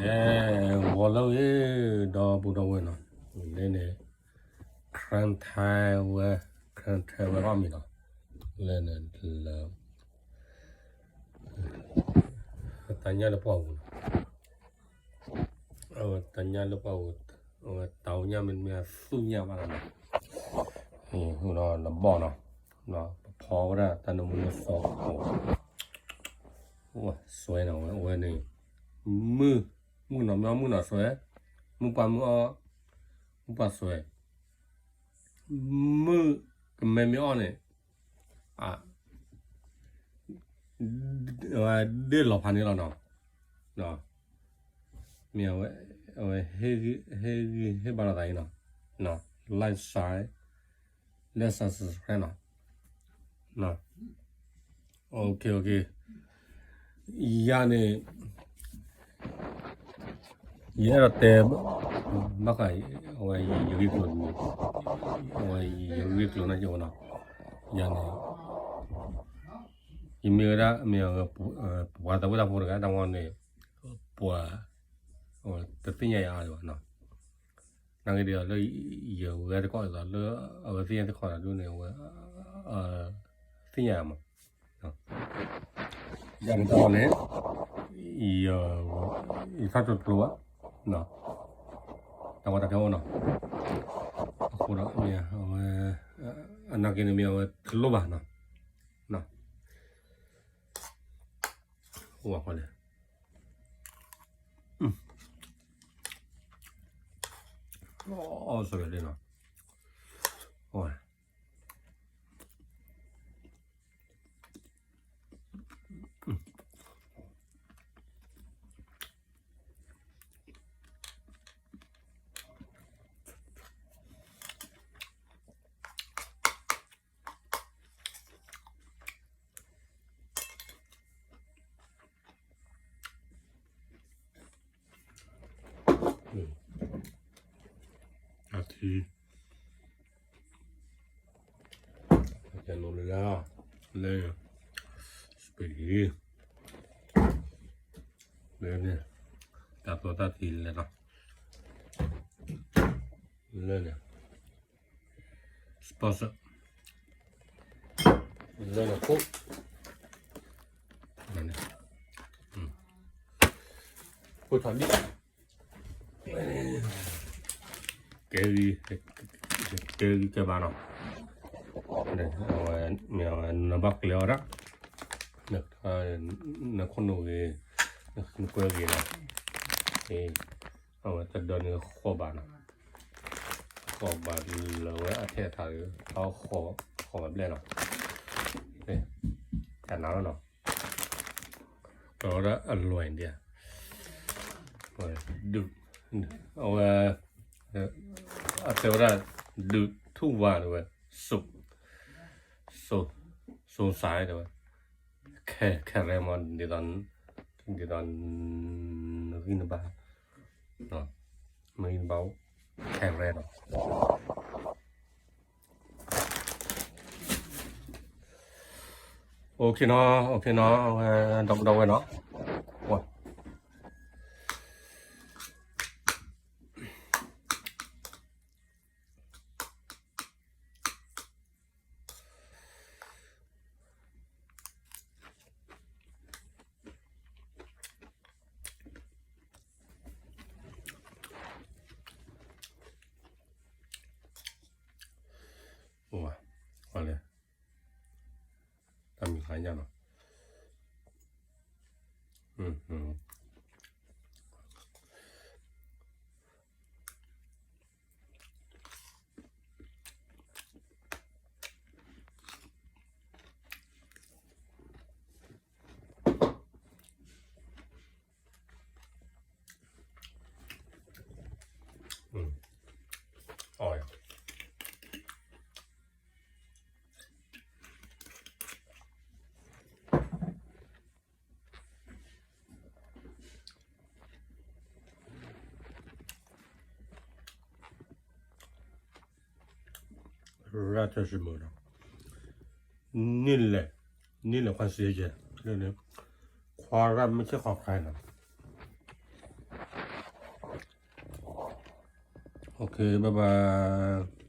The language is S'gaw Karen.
အဲ ဂီၤလၢအဂ့ၤ ဒီပုၢ်ဒီဝဲၢ်နီၤ, လၢန့ၣ် quarantine ဝဲ quarantine ဝဲဘၣ်မံၤနီၤ, လၢန့ၣ်လၢ တၢ်ညၣ်လၢပှၢ်ပူၤနီၤ, အဝဲတၢ်ညၣ်လၢပှၢ်ပူၤ, အဝဲတၢ်ညၣ်မ့တမ့ၢ်သူၣ်ညၣ်ဘၣ်နီၤ, ဟူဒီးလဘီၣ်နီၤ, ပဖီဝဲဒၣ်တၢ်နၢမူနၢဆှီ စွဲနီၤဝဲ အဝဲန့ၣ် မုၢ်, မုၢ်နီၤမ့ၢ်အီၣ်မုၢ်နီၤစွဲ, မုၢ်ပှၢ်မုၢ်အီၣ်, မုၢ်ပှၢ်စွဲ, မုၢ်ကမဲမ့ၢ်အီၣ်န့ၣ် အ ဒ့ၣ်လီၤဖးန့ၣ်လီၤနီၤ, မ့ၢ်အဝဲ အဝဲ ဟ့ၣ်ဂံၢ်ဟ့ၣ်ဘါလိာ်သးအံၤနီၤ, like share လဲ subscribe နီၤ, ယၤန့ၣ် ယအဲၣ်ဒိးတဲ ဘၣ်ဃး အဝဲယဂ့ၢ်ကျိၤ, အဝဲယဂ့ၢ်ကျိၤန့ၣ်ကဝဲနီၤ, ယၤန့ၣ် ယမ့ၢ်ဝဲဒၣ်မ့ၢ်အဝဲ ပှၤသးဝံၣ်တၢ်ဖိတဂၤတၢ်ဂီၢ်န့ၣ် ပှၤ တသ့ၣ်ညါယၤအါဒံးဘၣ်နီၤ, နာ်က့ဒီးလၢ ယဝဲတကိးအသိးလၢ အဝဲသ့ၣ်ညါတခီဒၣ်ဒ်န့ၣ် အဝဲ သ့ၣ်ညါယၤမး, ယၤန့ၣ်တၢ်ဂီၢ်န့ၣ် ယထီၣ်တကျိၤဘၣ်, တၢ်ဝဲတၢ်ခဲအိၣ်နီၤ, အဃိဒီးမ့ၢ်အဝဲ အနာ်က့န့ၣ်မ့ၢ်အဝဲတလိၣ်ဘၣ်နီၤ, အိၣ်ဘၣ်ဃီလဲၣ်, အီၣ်ဆိးဝဲဒၣ်နီၤ, အိၣ် အထံ ကဲလိာ်လၢ လၢ spaghetti လၢန့ၣ် တၢ်သီတၢ်သံလဲၣ်နီၤ လၢန့ၣ် sponsor လၢန့ၣ်ခိၣ် ခိၣ်ထီၣ်ဒံၣ် ကဲဂံၢ် ကဲဂံၢ်ကဲဘါနီၤ အဝဲ မ့ၢ်အဝဲနဘၣ်ကျဲအီၤဒၣ် နခိၣ်နူာ်ဂ့ၤ နကွဲဂ့ၤနီၤ အဝဲတဒၢန့ၣ်ဃီဘၣ်နီၤ ဃီဘၣ်လၢဝဲအထဲအထး အဃီဘၣ်ဘျဲၣ်နီၤ တၢ်နၤလီၤနီၤ ကီၤဒၣ်အလွဲၢ်ဒံး ဒုး အဝဲ အတဲဝဲဒၣ် ဒုးထူၣ်ဝါတဲဝဲ စိ စိ စိစၢ်တဲဝဲ ခဲ ခဲရဲမး ဒ်သိး ဒ်သိး နဂံၢ်နဘါ နဂံၢ်နဘါ ခဲရဲနီၤ OK နီၤ OK နီၤ အဝဲ ဒီပုၢ်ဒီဝဲၢ်နီၤ ဝါ ဝါလဲၣ် တၢ်မံၤဟါညါနီၤ အီ ရၢ်ထၢၣ်စမုၢ်နီၤ န့ၣ်လဲၣ် န့ၣ်လဲၣ်ခွါစ့ကဲ လၢန့ၣ် ခွါရၢ်မ့ၢ်ဆ့ၣ်ခီခွါနီၤ OK, bye bye.